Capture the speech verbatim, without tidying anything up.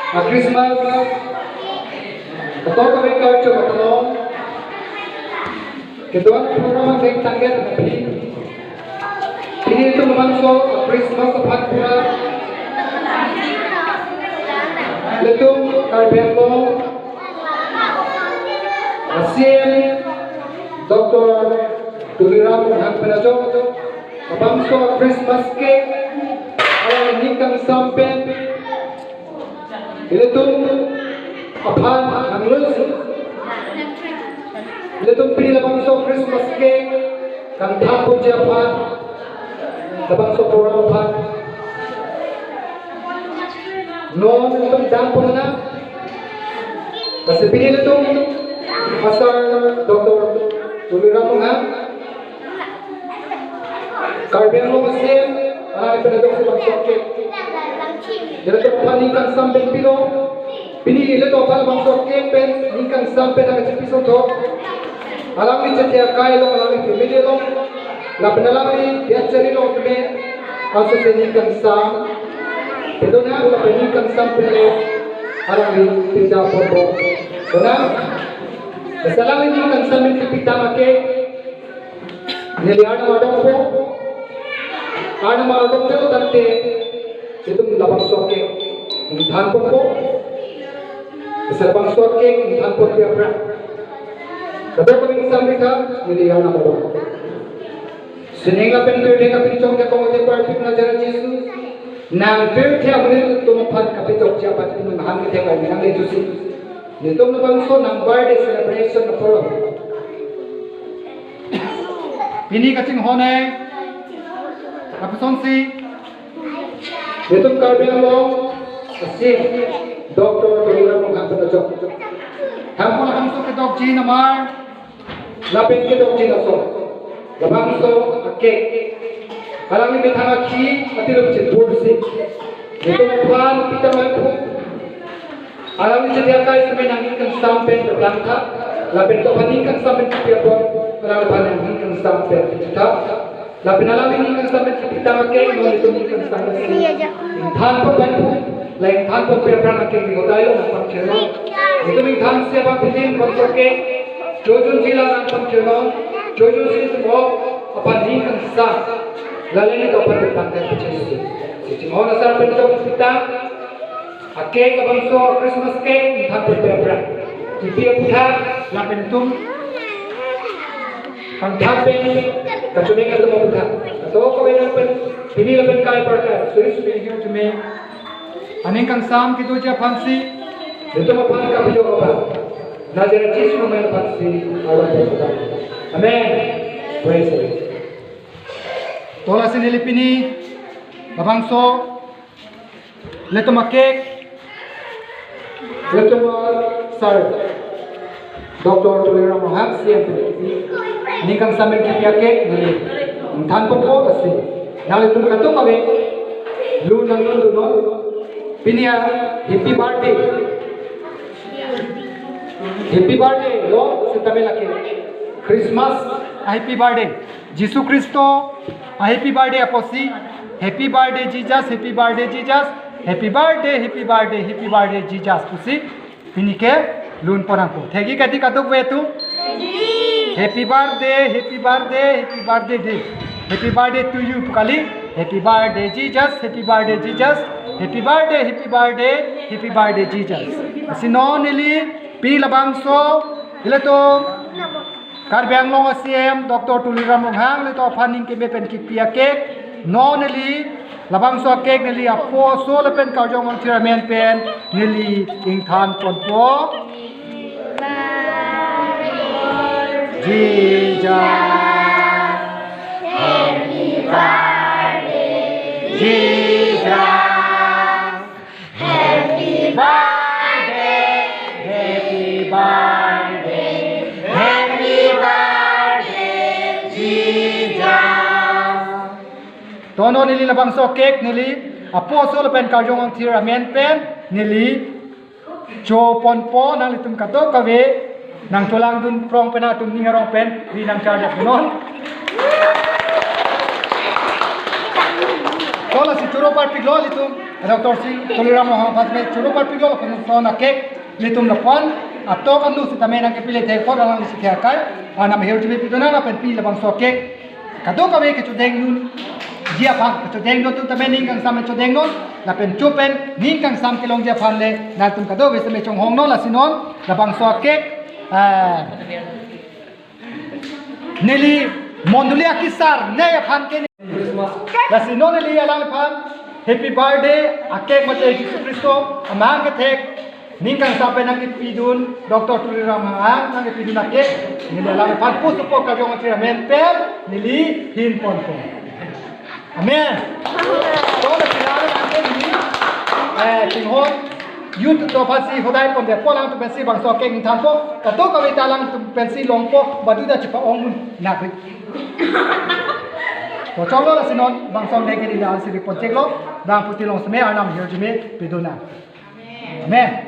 A Christmas, ator kami kau coba tolong. Ketua program yang tanggal tapi ini itu memang so Christmas aphan pura. Ilitum Karbi Anglong C M Doctor Tuliram Ronghang pen ajok labangso Christmas cake alang ningkan sampen ilitum aphan nanglusi. Ilitum pini labangso Christmas cake kangthang ponji aphan, labangso program aphan non ilitum dam pon nang. Lasi pini ilitum asar Doctor Tuliram Ronghang, Karbi Anglong C M, alang pen ajok si bangso cake. Ilitum aphan ningkan sampen pilo. Pini ilitum aphan bangso cake pen ningkan sampen nangkachipi sotho. Alangli chethe akai along, alangli family along, lapen alangli biachari along teme, aso si ningkan sam. Ilitum na lapen ningkan sampen le alangli pita popo. Kona, lasi alangli ningkan sampen kepitang a-cake neli Arnam ardom po. Arnam ardom po tangte ilitum labangso cake ingthan ponpo. Lasi labangso cake ingthan ponpe aphrang kadokave ingsamri tha, neli Arnam ardom po. Sining lapen pirthe kapinchong jakong ate parpik Nazareth Jisu, nang pirthe amonit atum aphan kapachokche aphan nang hang kethek ai nang le jusi. Nelitum labangso nang birthday celebration apor. Pini kachinghon ai, kapusonsi ilitum Karbi Anglong C M Doctor Tuliram Ronghang pen ajok. Hemphu labangso kedokji namar, lapen kedokji laso, labangso a-cake alangli methang akhi atilum chepursi ilitum aphan pita mai phu. Alangli chethe akai seme nang ningkan sampen petang tha, lapen to aphan ningkan sampen kepi apor, alangli aphan nang ningkan sampen pita tha. Lapen alangli ningkan sampen kepitang a-cake, non ilitum ningkan sampen si ingthan ponpo. La ingthan ponpe aphrang a-cake ni hotai lo nang pangchirno. Ilitum ingthan si aphan pitin bangso cake chojunji la nang pangchirno. Chojunsi ilitum aphan ningkan sa. Lale nelitum aphan petang kan pachirno. Si chinghon asar pen ajok pitang. A-cake labangso Christmas cake ingthan ponpe aphrang, kipi aputhak lapen ilitum kangthang pen kachonghong atum aputhak. Kadokave nang pen pini lapen kai parkai suri suri hiu teme aning kangsam kedoji aphansi ilitum aphan kapajok abang Nazareth Jisu amen aphansi aron pen. Amen. Praise the Lord. To lasi neli pini labangso ilitum a-cake, ilitum, uh, sir, Doctor Tuliram Ronghang C M, ningkan sampen kepi a-cake neli ingthan ponpo lasi nanglitum kadokave lun nang lun lun non. Pini a happy birthday, happy birthday lo sitame lake Christmas a-happy birthday. Jisu Khristo a-happy birthday apotsi, "Happy birthday Jesus, happy birthday Jesus, happy birthday, happy birthday, happy birthday Jesus" pusi pini ke lun pon nangpo. Thekji kati kadokave atum? Happy birthday, happy birthday, happy birthday day. Happy birthday to you pu kali. Happy birthday Jesus, happy birthday Jesus, happy birthday, happy birthday, happy birthday Jesus. Lasi non neli pini labangso ilitum Karbi Anglong a-C M Doctor Tuliram Ronghang ilitum aphan ning keme pen kipi a-cake, non neli labangso a-cake neli apo aso lapen karjong vangthir amen pen neli ingthan ponpo. Jesus, happy birthday, Jesus. Happy birthday, happy birthday, happy birthday, Jesus. To non neli labangso cake neli apo aso lapen karjong vangthir amen pen neli cho ponpo, nanglitum kadokave nang cholangdun prong pen atum ning arong pen ri nang charjak non. To lasi choro parpik lo ilitum. Doctor Tuliram Ronghang aphan choro parpiklo, lapuson a-cake nelitum lapuan atok andu sitame nangkepile thekpo, alanglisi ke akai Arnam ahirjume pidun nang, lapen pini labangso a-cake kadokave kechodeng dunji aphan, kechodeng dun atum tame ning kangsam chodeng non, lapen cho pen ning kangsam kelongji aphan le nangtum kadokave sitame chonghong non. Lasi non labangso a-cake, eh, neli mondoli akesar ne aphan ke, lasi non neli alangliphan happy birthday a-cake mate Jisu Khristo amahang kethek ning kangsam pen nangkepidun, Doctor Tuliram Ronghang nangkepidun a-cake neli alangliphan pusupo kajong atri amen pen neli hin ponpo. Amen. To, lasi neli, eh, chinghon youth atum aphansi hodai pondet, pu alangtum pensi bangso a-cake ingthanpo, kadokave ta alangtum pensi longpo, badu ta chepa-ong un nagri. To choklo, lasi non bangso a-cake neli la-ansi ri poncheklo, bang puti long seme Arnam ahirjume pidun nang. Amen.